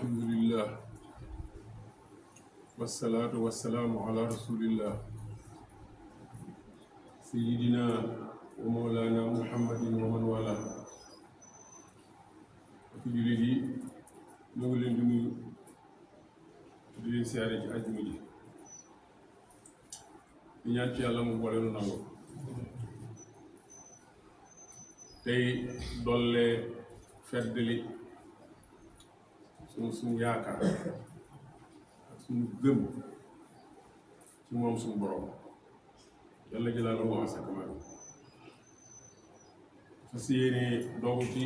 alhamdulillah wassalaatu wassalaamu ala rasulillah sayidina wa mawlana muhammadin wa man wala ak jullit yi ñoo ngi leen di nuyu di leen siyaare ci àjjuma ji di ñaan ci yàlla mu boole nu nangu tey dolle feddali suñu yaakaar ak suñu gëm ci moom suñu borom yàlla jëlaat wa sa kamal fas yéene doogu ci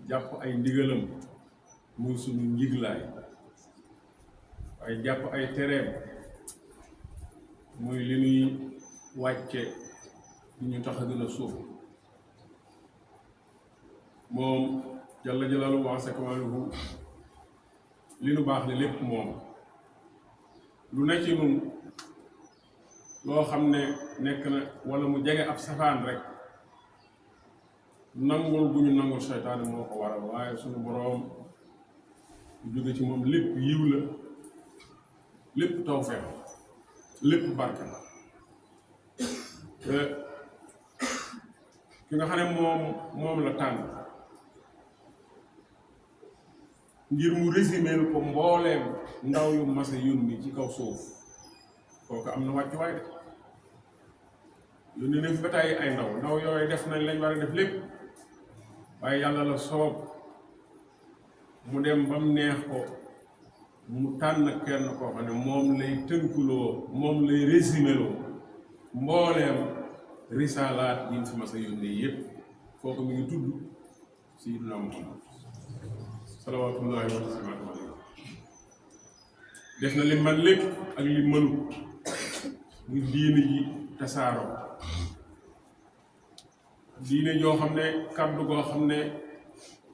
jàpp ay ndigalam muy suñu njiglaay waaye jàpp ay tereem muy li ñuy wàcce li ñu tax a gën a suuf moom jalla jalaaluhu wa azza kamaaluhu li nu baax ne lépp moom lu nekk ci nun loo xam ne nekk na wala mu jege ab safaan rek nangul bu ñu nangul seytaane moo ko waral waaye suñu boroom lu jóge ci moom lépp yiw la lépp tawfeex lépp barke la te ki nga xam ne moom la tànn ngir mu résumé ko mbooleem ndaw yu masa yónni ci kaw suuf kooku am na wàccuwaay de yónni na fi ba tàyyi ay ndaw yooyu def nañ lañ war a def lépp waaye yàlla la soob mu dem ba mu neex ko mu tànn kenn koo xam ne moom lay tënkuloo moom lay résumé loo mbooleem risalaat yi fi masa yónni yépp kooku mi ngi tudd Sayyidina Muhammad salawaatullaahi wa salaamu alayhi def na li man lépp ak li mënu muy diine ji tasaaroo diine joo xam ne kàddu goo xam ne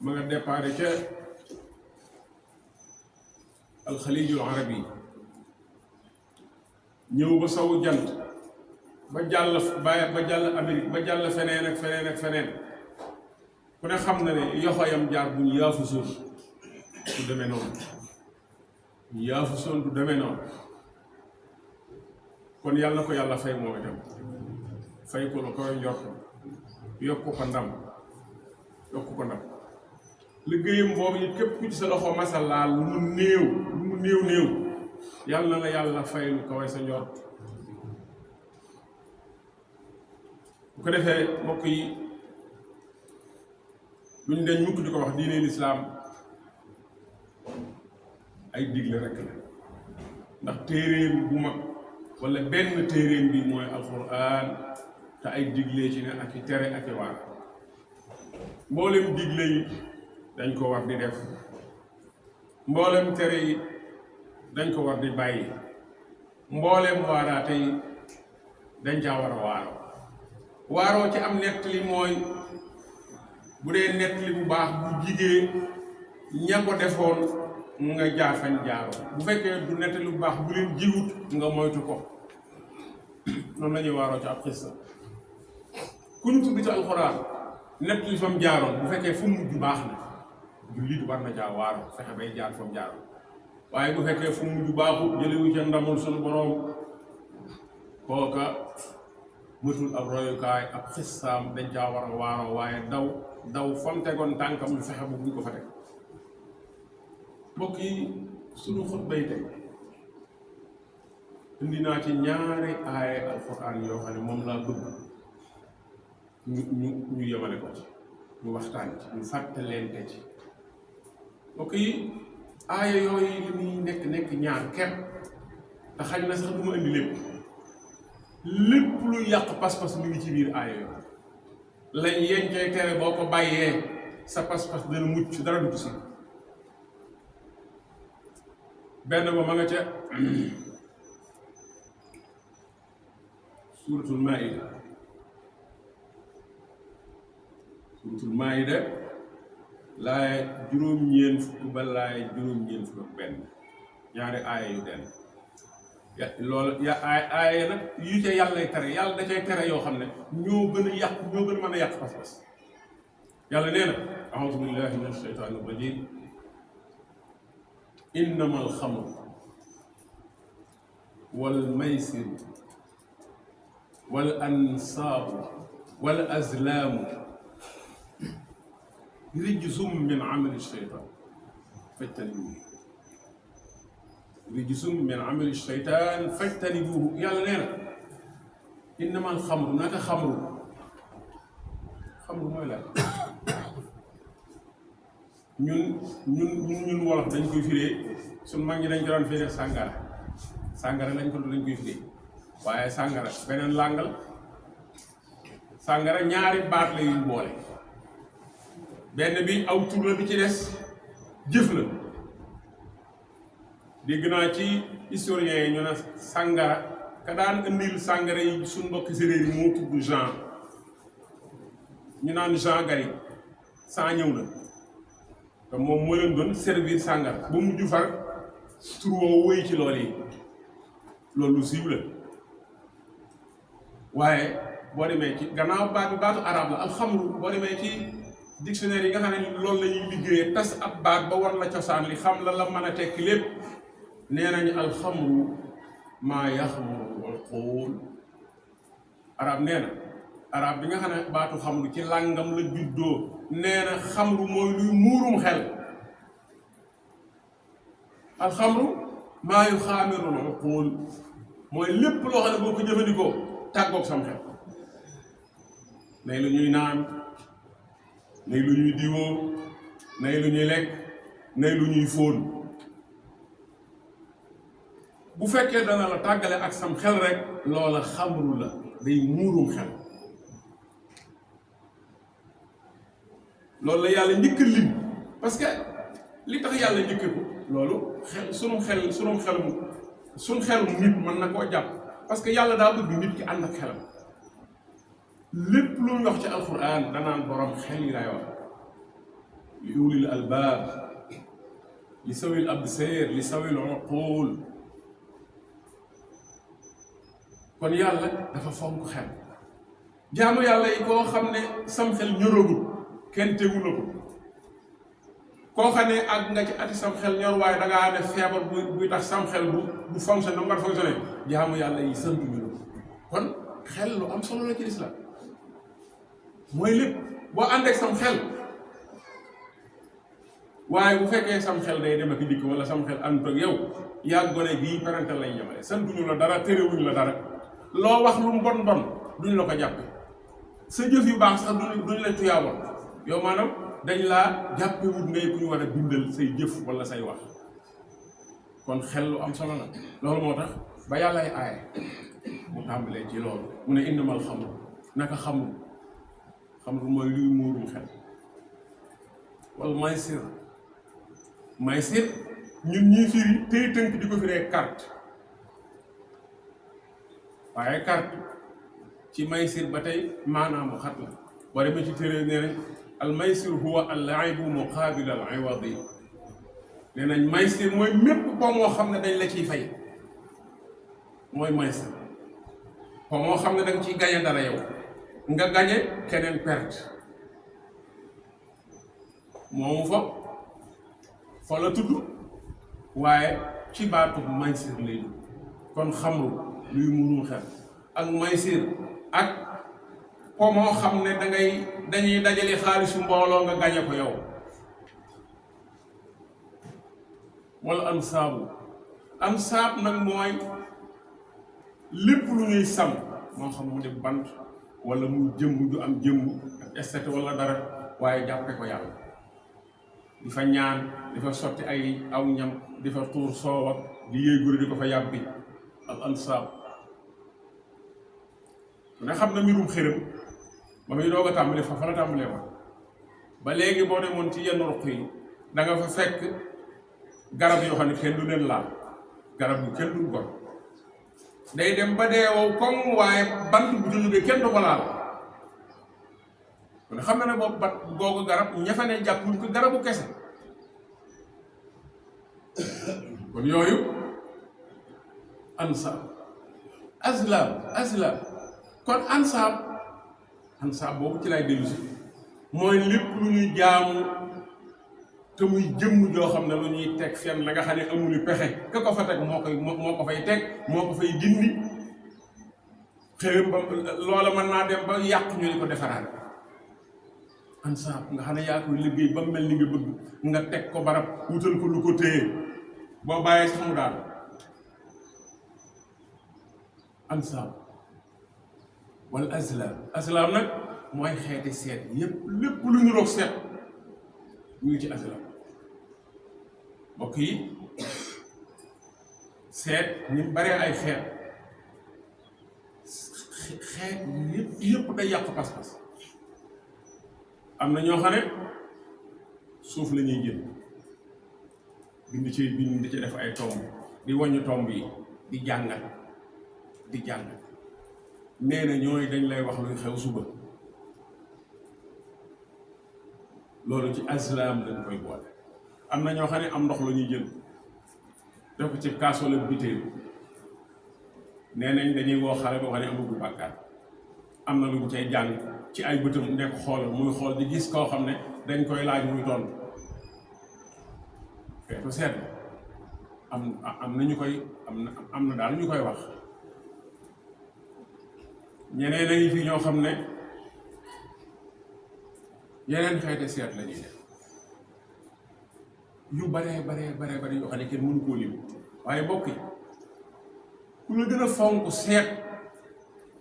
ma nga déparé ca alxaliijul arabi ñëw ba sawu jant ba jàll Amérique ba jàll feneen ak feneen ku ne xam na ne yoxoyam jaar bu ñu yaafu soon du demee noonu yaafu soon du demee noonu kon yàlla ko yàlla fay moom itam fay ko la koy njort yokk ko ndam liggéeyam boobu it képp ku ci sa loxo masalaal lu mu néew yàlla na la yàlla fay lu kawe sa njort bu ko defee mbokk yi luñ dañ mukk di ko wax diine lislaam ay digle rekk la ndax téeréem bu mag wala benn téeréem bi mooy alxuraan te ay digle ci ne ak i tere ak i waar mboolem digle yi dañ ko war di def mboolem tere yi dañ ko war di bàyyi mboolem waaraate yi dañ caa war a waaroo ci am nettali mooy bu dee nettali bu baax bu jigee ña ko defoon nga jaar fañ jaaroo bu fekkee du nettali bu baax bu leen jiwut nga moytu ko noonu la ñuy waaroo ci ab xissa ku ñu tudd ci alxuraan nettali fa mu jaaroon bu fekkee fu mujj baax na jullit war na caa waaroo fexe bay jaar fa mu jaaroon waaye bu fekkee fu mujj baaxut jëlewu ca ndamul suñu boroom kooka mëtul ab royukaay ab xissaam dañ caa war a waaroo waaye daw fam tegoon tànkam lu fexe bu buñ ko fa teg mbokk yi suñu xutbay tey indi naa ci ñaari aaya alxuraan yoo xam ne moom laa bëgg ñu yemale ko ci ñu waxtaan ci ñu fàttalente ci mbokk yi aaya yooyu li muy nekk ñaar kepp te xañ na sax du ma indi lépp lu yàq pas-pas mi ngi ci biir aaya yooyu lañ yencay tere boo ko bàyyee sa pas-pas dana mucc dara du si benn ba ma nga ca suuratul maayida laay juróom-ñeent fukk ba laay juróom-ñeent fukk ak benn ñaari aaya yu benn loolu aaya nag yu ca yàlla tere yàlla da cay tere yoo xam ne ñoo gën a mën a yàq pas-pas yàlla nee na a'uuzu billahi min ash-shaytaani rajiim innama alxamr wal maysir wal ansaabu wal azlaamu rijsum min amali shaytaan fajtanibuuhu rijsum min amali shaytaan fajtanibuuhu yàlla nee na innama alxamru naka xamru mooy la ñun wolof dañ koy firee suñ mag ñi dañ ko daan firee sàngara lañ koy firee waaye sàngara beneen làngal sàngara ñaari baat la yuñ boole benn bi aw tur la bi ci des jëf la dégg naa ci historiens yi ñu ne sàngara ka daan indil sàngara yi suñ mbokki séréer yi moo tudd Jean ñu naan Jean Gari saa ñëw na te moom moo leen doon servir sàngara ba mujj far tur woo wéy ci lool yi loolu lu siiw la waaye boo demee ci gannaaw baatu arab la alxamru boo demee ci dictionnaire yi nga xam ne loolu la ñuy liggéeyee tas ab baat ba war la cosaan li xam la mën a tekki lépp nee nañu alxamru maa yaxmuru alxuul arab nee na arab bi nga xam ne baatu xamru ci làngam la juddoo nee na xamru mooy luy muurum xel alxamru maa yu xaamirul uquul mooy lépp loo xam ne boo ko jëfandikoo tàggoog sam xel nay lu ñuy naan nay lu ñuy diwoo nay lu ñuy lekk nay lu ñuy fóon bu fekkee dana la tàggale ak sam xel rek loola xamru la day muurum xel loolu la yàlla njëkk lim parce que li tax yàlla njëkk ko loolu xel sunu xelum nit mën na koo jàpp parce que yàlla daa bëgg nit ki ànd ak xelam lépp lu mu wax ci alquran danaan borom xel yi lay wax li ulil albaab li sawil absar li sawil uqul kon yàlla dafa fonk xel jaamu yàlla yi koo xam ne sam xel ñoragul kenn tegu la ko koo xam ne àgg nga ci ati sam xel ñor waaye dangaa ne feebar buy tax sam xel du fonctionné na mu war a fonctionné jaamu yàlla yi sant ñu la kon xel lu am solo la ci lislaam mooy lépp boo àndeek sam xel waaye bu fekkee sam xel day dem ak dikk wala sam xel ànd ak yow yàgg gone bii parental lay yemale santuñu la dara terewuñu la dara loo wax lu mu bon bon duñu la ko jàppe sa jëf yu baax sax duñu la tuyaaboon yow maanaam dañ laa jàppe wut ngay ku ñu war a bindal say jëf wala say wax kon xel lu am solo la loolu moo tax ba yàlla ay aaye mu tàmbalee ci loolu mu ne innamal xamru naka xamru mooy luy muurum xel wal maysir ñun ñii firi tey tënk di ko firee carte waaye carte ci maysir ba tey maanaam xat la boo demee ci téere nee nañ al maysir huwa al laibu muqaabil al iwadi nee nañ maysir mooy mépp po moo xam ne dañ la ciy fay mooy maysir po moo xam ne danga ciy gañe dara yow nga gañe keneen perte moomu fa la tudd waaye ci baatu maysir lay dugg kon xamru luy murum xel ak maysir ak po moo xam ne dañuy dajale xaalisu mbooloo nga gañe ko yow wala ansaab nag mooy lépp lu ñuy sam moo xam mu def bant wala mu jëmm ju am jëmm ak estet wala dara waaye jàppe ko yàlla di fa ñaan di fa sotti ay aw ñam di fa tuur soow ak di yéey guri di ko fa yàbbi al ansaab su ne xam na mbirum xërëm ba muy doog a tàmbale fa la tàmbalee woon ba léegi boo demoon ci yenn ruq yi da nga fa fekk garab yoo xam ne kenn du leen laal garab yu kenn du gor day dem ba dee wow koŋ waaye bant bu ci jógee kenn du ko laal kon xam na ne boobu bat googu garab ñafa ne jàppuñ ko garabu kese kon yooyu ansaab azlam kon ansaab boobu ci lay dellu si mooy lépp lu ñuy jaamu te muy jëmm joo xam ne lu ñuy teg fenn la nga xam ne amul pexe ka ko fa teg moo ko fay teg moo ko fay dindi xëy ba loola mën naa dem ba yàqu ñu di ko defaraat ansaab nga xam ne yaa koy liggéey ba mel ni nga bëgg nga teg ko barab wutal ko lu ko téye boo bàyyee sax mu daal ansaab wala aslaam nag mooy xeeti seet yépp lépp lu ñu roog seet ñu ngi ci aslaam mbokk yi seet ñu baree ay xeet yépp day yàq pas-pas am na ñoo xam ne suuf la ñuy jël bind di ci def ay tomb di wàññi tomb yi di jàngal nee na ñooy dañ lay wax luy xew suba loolu ci aslaam lañ koy boole. am na ñoo xam ne am ndox la ñuy jël def ko ci kaas wala butéel nee nañ dañuy woo xale boo xam ne amagul bàkkaar am na lu ñu cay jàng ci ay bëtam nekk xoolal muy xool di gis koo xam ne dañ koy laaj muy tontu feetu seet am na ñu koy am na daal ñu koy wax ñeneen a ngi fi ñoo xam ne yeneen xeeti seet la ñuy def yu baree yoo xam ne kenn mënu koo lim waaye bokk yi ku la gën a fonk seet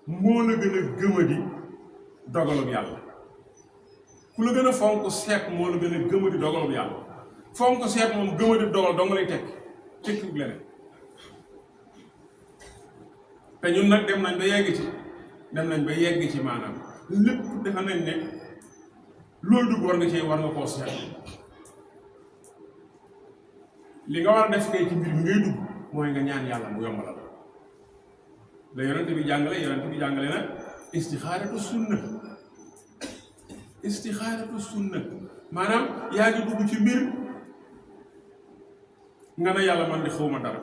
moo la gën a gëmadi dogalum yàlla ku la gën a fonk seet moo la gën a gëmadi dogalum yàlla fonk seet moom gëmadi dogal dong lay tekki leneen te ñun nag dem nañ ba yegg ci maanaam lépp defe nañ ne loolu dugg war nga koo seet li nga war a def kay ci mbir mi ngay dugg mooy nga ñaan yàlla mu yombalal la yonent bi jàngale nag istixaaratu sunna maanaam yaa ngi dugg ci mbir nga ne yàlla man di xawma dara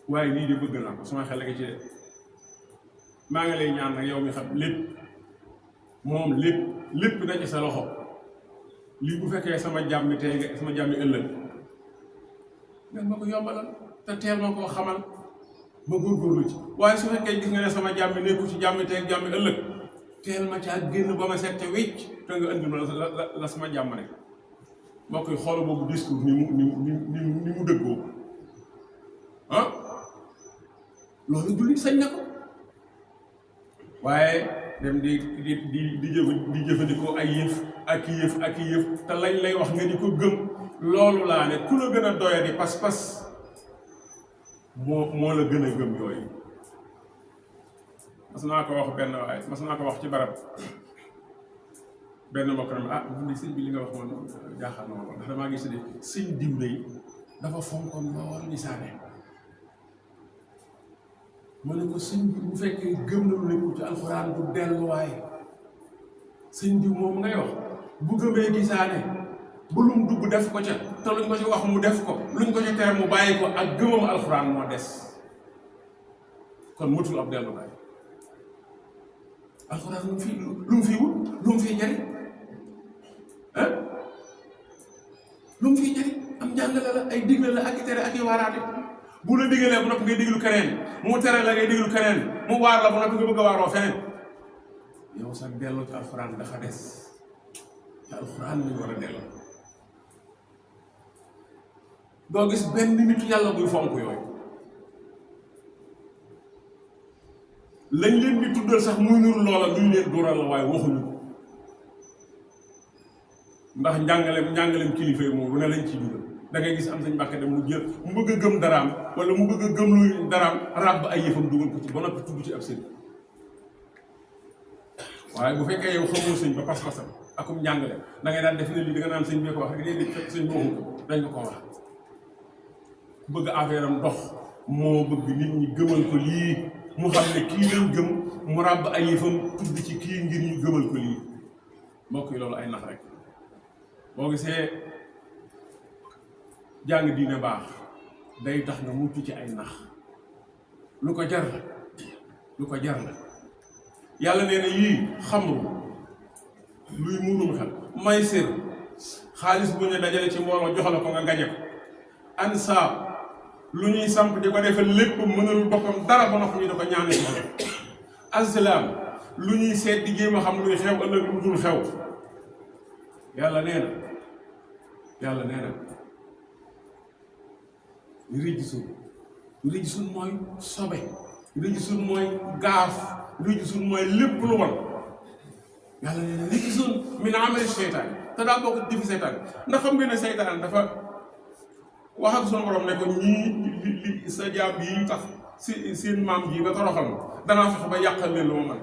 waaye lii de bëgg naa ko sama xel nga ci de maa ngi lay ñaan nag yow mi xam lépp moom lépp na ci sa loxo lii bu fekkee sama jàmmi tey nga sama jàmmi ëllëg nga ma ko yombalal te teel ma koo xamal ma góorgóorlu ci waaye su fekkee gis nga ne sama jàmmi nekku ci jàmmi tey jàmmi ëllëg teel ma caa génn ba ma set te wécc te nga indi ma la sama jàmm rek moo koy xool boobu discours ni mu dëggoo ah loolu jullit sañ na ko waaye dem di jëfandikoo ay yëf te lañ lay wax nga di ko gëm loolu laa ne ku la gën a doya di pas-pas moo la gën a gëm yooyu mas naa ko wax ci barab benn mbokk na man de sëñ bi li nga wax moom jaaxal na ma ko ndax damaa gis ne sëñ diw lay dafa fonkoon lool gisaane ma ne ko sëñ bi bu fekkee gëm na lu nekkul ci alxuraan du delluwaay sëñ diw moom ngay wax bu gëmee gisaane ba lu mu dugg def ko ca te luñ ko ci wax mu def ko luñ ko ci tere mu bàyyi ko ak gëmam alxuraan moo des kon mutul ab delluwaay alxuraan lu mu fi wut lu mu fi jariñ lu mu fi jariñ am jàngale la ay digle la ak i tere ak i waaraate bu la digalee bu noppi ngay diglu keneen mu tere la ngay diglu keneen mu waar la bu noppi nga bëgg a waaroo feneen yow sax dellu ci alxuraan dafa des ci alxuraan lañu war a dellu doo gis benn nit yàlla buy fonk yooyu lañ leen di tuddal sax muy nuru loola luñ leen dural la waaye waxuñu ko ndax njàngaleem kilifa yi moom lu ne lañ ci dugal da ngay gis am sañ mbàkke dem mu bëgg a gëm daraam wala mu bëgg a gëm luy daraam ràbb ay yëfam dugal ko ci ba noppi tudd ci ab sëñ waaye bu fekkee yow xamoo sëñ ba pas-pasam akum njàngale da ngay daan def ne lii da nga naan sëñ bi ko wax rek day fekk sëñ bi waxu ko dañ ko wax ku bëgg affaire am dox moo bëgg nit ñi gëmal ko lii mu xam ne kii lañ gëm mu ràbb ay yëfam tudd ci kii ngir ñu gëmal ko lii mbokk yi loolu ay nax rek boo gisee jàng diine baax day tax nga mucc ci ay nax lu ko jar la yàlla nee na yii xamru luy muurum xel may sér xaalis bu ñu dajale ci mbooloo jox la ko nga gañe ko ansaab lu ñuy samp di ko defal lépp mënul boppam dara ba noppi ñu da ko ñaane ci boppam azlam lu ñuy seet di jéem a xam luy xew ëllëg lu dul xew yàlla nee na rijsun mooy sobe rijsun mooy gaaf rijsun mooy lépp lu bon yàlla nee na rijsun min amali seytaan te daa bokk jëfi seytaan ndax xam ngeen ne seytaan dafa wax ak sunu borom ne ko ñii li sa jaam yi tax si seen maam ji nga toroxal ma danaa fexe ba yàqal leen lu ma man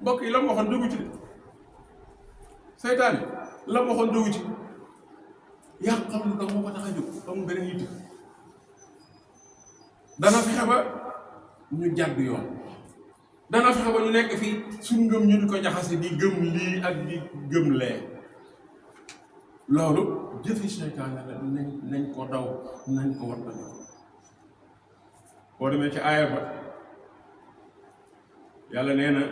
mbokk yi la mu waxoon dëggu ci de seytaane la mu waxoon dëggu ci yàqal lu dama ko tax a jóg amul beneen yitte dana fexe ba ñu jàdd yoon dana fexe ba ñu nekk fii suñ ngëm ñu di ko jaxase di gëm lii ak di gëm lee loolu jëfi seytaane la nañ ko daw nañ ko wattandi boo demee ci aaya ba yàlla nee na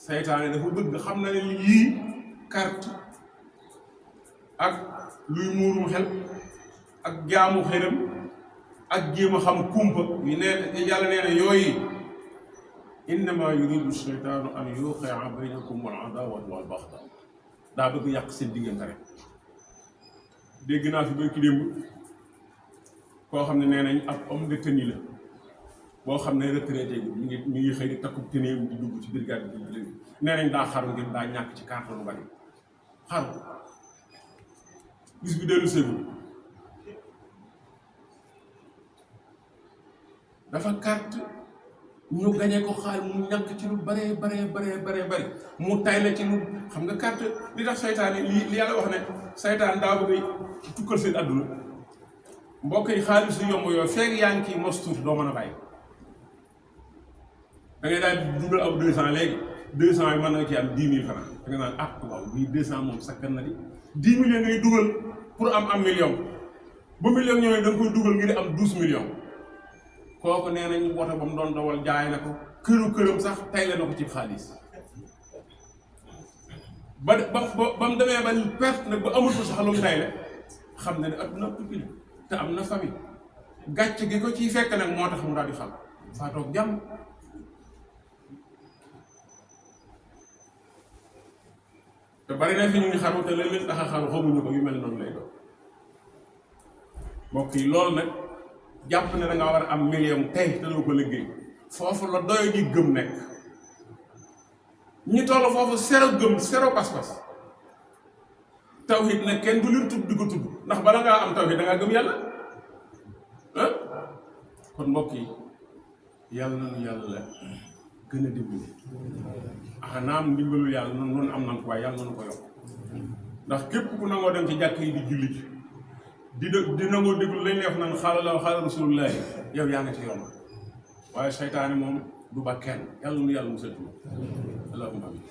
seytaane dafa bëgg xam na ne lii carte ak luy muurum xel ak jaamu xelam ak jéem a xam kumpa yu nee yàlla nee na yooyu innama yuridu seytaanu an yuqia baynakum al adawata wal baxda daa bëgg yàq seen diggante rek dégg naa fi ba ki démb koo xam ne nee nañ ab homme de tenue la boo xam ne retraité bi ñu ngi xëy di takku teneem di dugg ci brigade bi léegi nee nañ daa xaru ngir daa ñàkk ci carte lu bari xaru bis bi dellu ségu dafa carte ñu gañe ko xaal mu ñàkk ci lu bare bari mu tay la ci lu xam nga carte li tax seytaane li yàlla wax ne seytaan daa bëgg tukkal seen àdduna mbokk yi xaalis su yomb yooyu feeg yaa ngi ciy mos tuuti doo mën a bàyyi da ngay daal dugal aw 200 léegi 200 yi mën na ci am 10 000 francs da nga naan ah waaw bii 200 moom sakkan na di 10 millions ngay dugal pour am million bu million ñëwee da nga koy dugal ngir am 12 millions kooku nee nañ woto ba mu doon dawal jaay na ko këram sax tayle na ko ci xaalis ba mu demee ba perte nag ba amul ko sax lu mu tayle xam na ne adduna tukki la te am na famille gàcc gi ko ciy fekk nag moo tax mu daal di xam faa toog jàmm te bari na fi ñu ngi xaru te leen tax a xaru xamuñu ko yu mel noonu lay doon mbokk yi loolu nag jàpp ne da nga war a am million tey te doo ko liggéey foofu la doyo ji gëm nekk ñi toll foofu sero gëm sero pas-pas tawhid nag kenn du leen tudd di ko tudd ndax bala ngaa am tawhid da ngaa gëm yàlla ah kon mbokk yi yàlla nañu yàlla gën a dimbali naam ndimbalu yàlla noonu am nan ko waaye yàlla nañu ko yokk ndax képp ku nangoo dem ci jàkk yi di julli ci di nangoo déglu lañ def naan xaala la xaala rasulullahi yow yaa ngi ci yoon waaye seytaane moom du ba kenn yàlla nu yàlla musal ci allahumma amin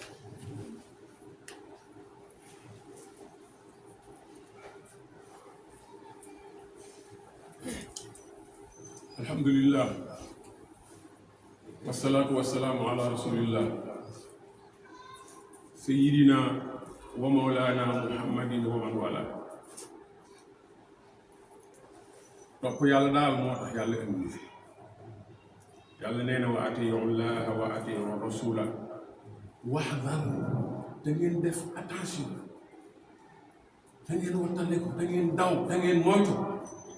alhamdulillah wasalaatu wasalaamu ala rasulillah sayidina wa mawlana muhammadin wa man wala topp yàlla daal moo tax yàlla indi fi yàlla nee na wa atiyu llaha wa atiyu rasula waxdaru da ngeen def attention da ngeen wattandiku da ngeen daw da ngeen moytu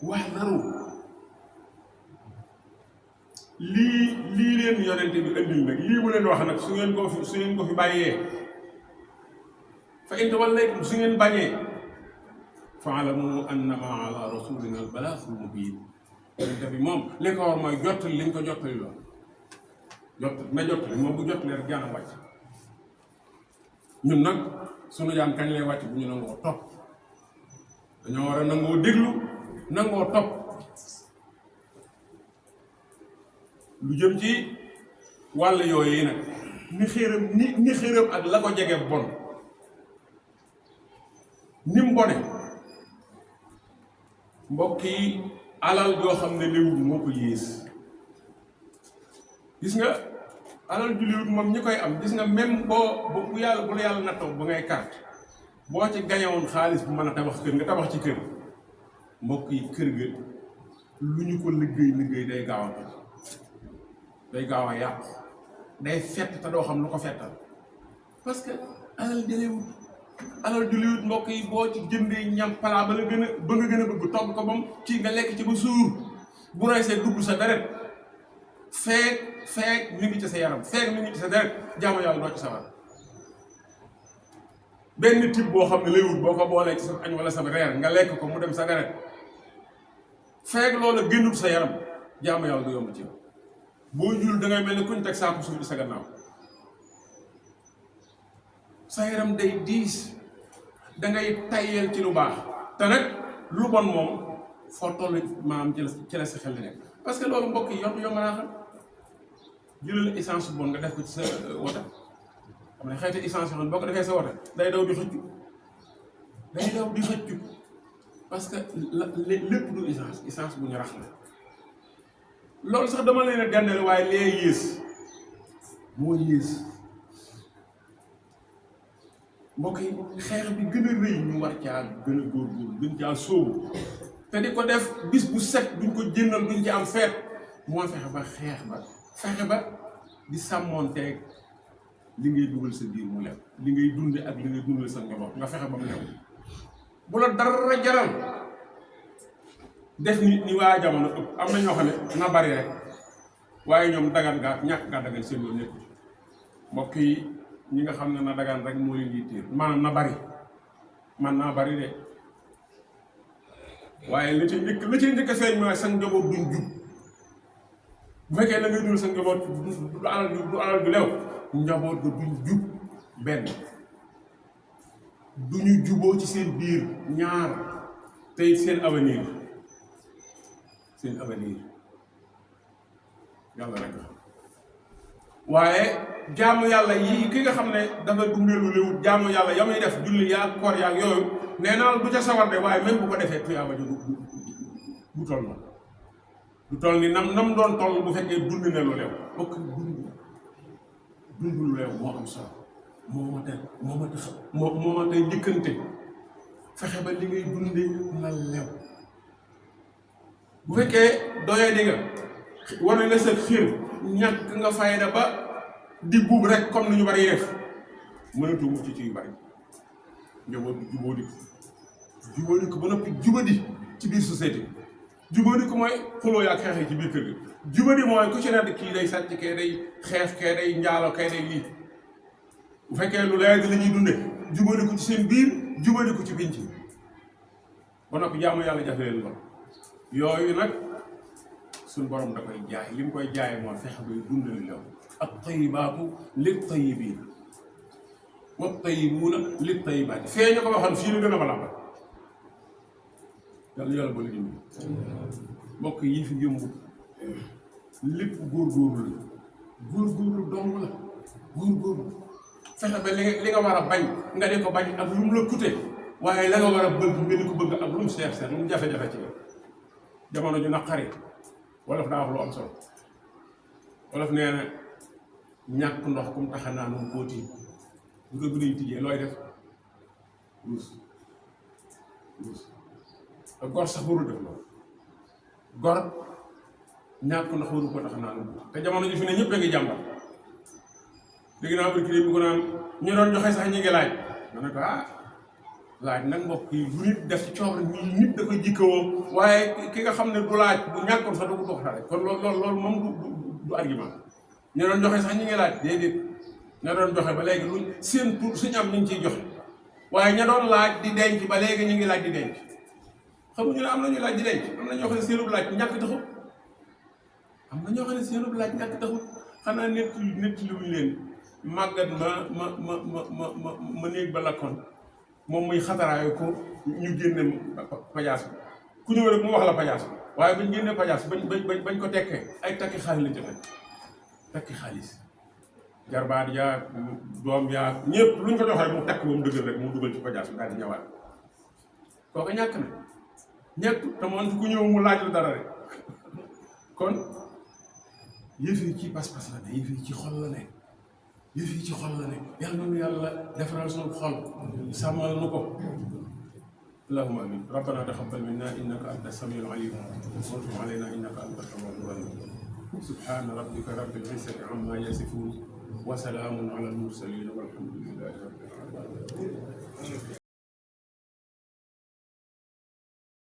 waxdaru lii leen yonente bi andil nag lii mu leen wax nag su ngeen ko fi bàyyee fa in tawallaytum su ngeen bañee fa'lamu annama ala rasulina al-balaghul mubin yonente bi moom li ko war mooy jottali liñ ko jottali lool jottali moom bu jottali rek jaanam wàcc ñun nag sunu jaan kañ lay wàcc bu ñu nangoo topp dañoo war a nangoo déglu nangoo topp lu jëm ci wàll yooyu nag ni xéeram ak la ko jege bon ni mu bone mbokk yi alal joo xam ne léwut moo ko yées gis nga alal ju léwut moom ñi koy am gis nga même bu la yàlla nattoo ba ngay carte boo ci gañewoon xaalis bu mën a tabax kër nga tabax ci kër mbokk yi kër ga lu ñu ko liggéey day gaaw a day gaaw a yàqu day fett te doo xam lu ko fettal parce que alal jëlewut mbokk yi boo ci jëndee ñam palaa ba nga gën a bëgg togg ko bam kii nga lekk ci ba suur bu rey see dugg sa deret feek mi ngi ci sa yaram feek mi ngi ci sa deret jaamu yàlla doo ci sawar benn type boo xam ne lay wut boo ko boolee ci sa añ wala sa reer nga lekk ko mu dem sa deret feek loolu génnul sa yaram jaamu yàlla du yomb ci yow boo jul da ngay mel ni kuñ teg saako suuf di sa gannaaw sa yaram day diis da ngay tayyeel ci lu baax te nag lu bon moom foo toll maanaam ci la sa xel di nekk parce que loolu mbokk yi yomb naa xam jëlal essence bu bon nga def ko ci sa woto xam ne xeeti essence yoo xam boo ko defee sa woto day daw di xëccu parce que lépp du essence bu ñu rax la loolu sax dama leen a dendale waaye lee yées moo yées mbokk yi xeex bi gën a rëy ñu war caa gën a góorgóorlu gën caa sóobu te di ko def bis bu set duñ ko jëndal duñ ci am feet moo fexe ba di sàmmoonteeg li ngay dugal sa biir mu lew li ngay dunde ak li ngay dundal sa njaboot nga fexe ba mu lew bu la dara jaral def ni waa jamono ëpp am na ñoo xam ne na bari rek waaye ñoom dagan gaa ñàkk gaa dagan seen yoon nekk mbokk yi ñi nga xam ne na dagan rek moo leen yitteel maanaam na bari man naa bari de waaye la ci njëkk a feeñ mooy sa njaboot duñ jub bu fekkee la ngay dul sa njaboot du alal du lew njaboot ga duñ jub benn duñu juboo ci seen biir ñaar tey seen avenir yàlla rek waaye jaamu yàlla yi ki nga xam ne dafa dundee lu léwut jaamu yàlla ya muy def julli yaag koor yaag yooyu nee naa du ca sawar de waaye même bu ko defee tuyaaba ji du toll na du toll ni nam doon toll bu fekkee dund ne lu lew bokk dund lu lew moo am solo moo ma tey njëkkante fexe ba li ngay dunde na lew bu fekkee doyee di nga wane nga sa xir ñàkk nga fayda ba di buub rek comme ni ñu bari def mënatu mucc ci yu bari njaboot jubóodi ko ba noppi jubadi ci biir société jubóodi ko mooy xuloo yaa xeexee ci biir kër gi jubadi mooy ku ci nekk kii day sàcc kee day xeex kee day njaalo kee day lii bu fekkee lu leer di la ñuy dunde jubóodi ko ci seen biir jubóodi ko ci biir ci ba noppi jaamu yàlla jafe leen lool yooyu nag suñ borom da koy jaay li mu koy jaayee moo fexe bay dundali lew ak tayibaatu lit tayibiin wa tayibuuna lit tayibaati fee ñu ko waxoon fii la gën a balamba yàlla ba la jëm mbokk yi fi yëmbut lépp góorgóorlu dong la góorgóorlu fexe ba li nga war a bañ nga di ko bañ ak lu mu la coûté waaye la nga war a bëgg nga di ko bëgg ak lu mu seer lu mu jafe-jafe ci jamono ju naqari wolof daa wax lu am solo wolof nee na ñàkk ndox kum taxa naa moom kóoti bu ko guddi tijjee looy def ruus te gor sax warul def loolu gor ñàkk ndox waru ko taxa naa te jamono ji fi ne ñëpp a ngi jàmbat léegi naa bëri kii bi ko naan ñu doon joxe sax ñu ngi laaj ma ne ko laaj nag mbokk yi lu nit def ci coobare nit da koy jikkawoo waaye ki nga xam ne du laaj bu ñàkkoon sax du ko dox dara kon loolu moom du argument ñu doon joxe sax ñu ngi laaj déedéet ña doon joxe ba léegi luñ seen tur suñu am ñu ngi ciy joxe waaye ña doon laaj di denc ba léegi ñu ngi laaj di denc xamuñu ne am na ñu laaj di denc am na ñoo xam ne seenub laaj ñàkk taxut xanaa nit li wuñ leen màggat ma néeg ba lakkoon moom muy xataraayu ko ñu génne pajaas bi ku ñëw rek mu wax la pajaas bi waaye bañ génne pajaas bañ ko tekkee ay takki xaalis lañ ca takki xaalis jarbaat yaa doom yaa ñëpp luñ ko jox rek mu takk ba mu dëgër rek mu dugal ci pajaas bi daal di ñëwaat kooku ñàkk na ñëpp te moom ku ñëw mu laaj la dara rek kon yëf yi ci pas-pas la ne yëf yi ci xol la ne yëf yi ci xol la ne yàlla nu yàlla defaral sunu xol sàmmal nu ko اللهم امين ربنا تقبل منا انك انت السميع العليم وتب علينا انك انت التواب الرحيم سبحان ربك رب العزه عما يصفون وسلام على المرسلين والحمد لله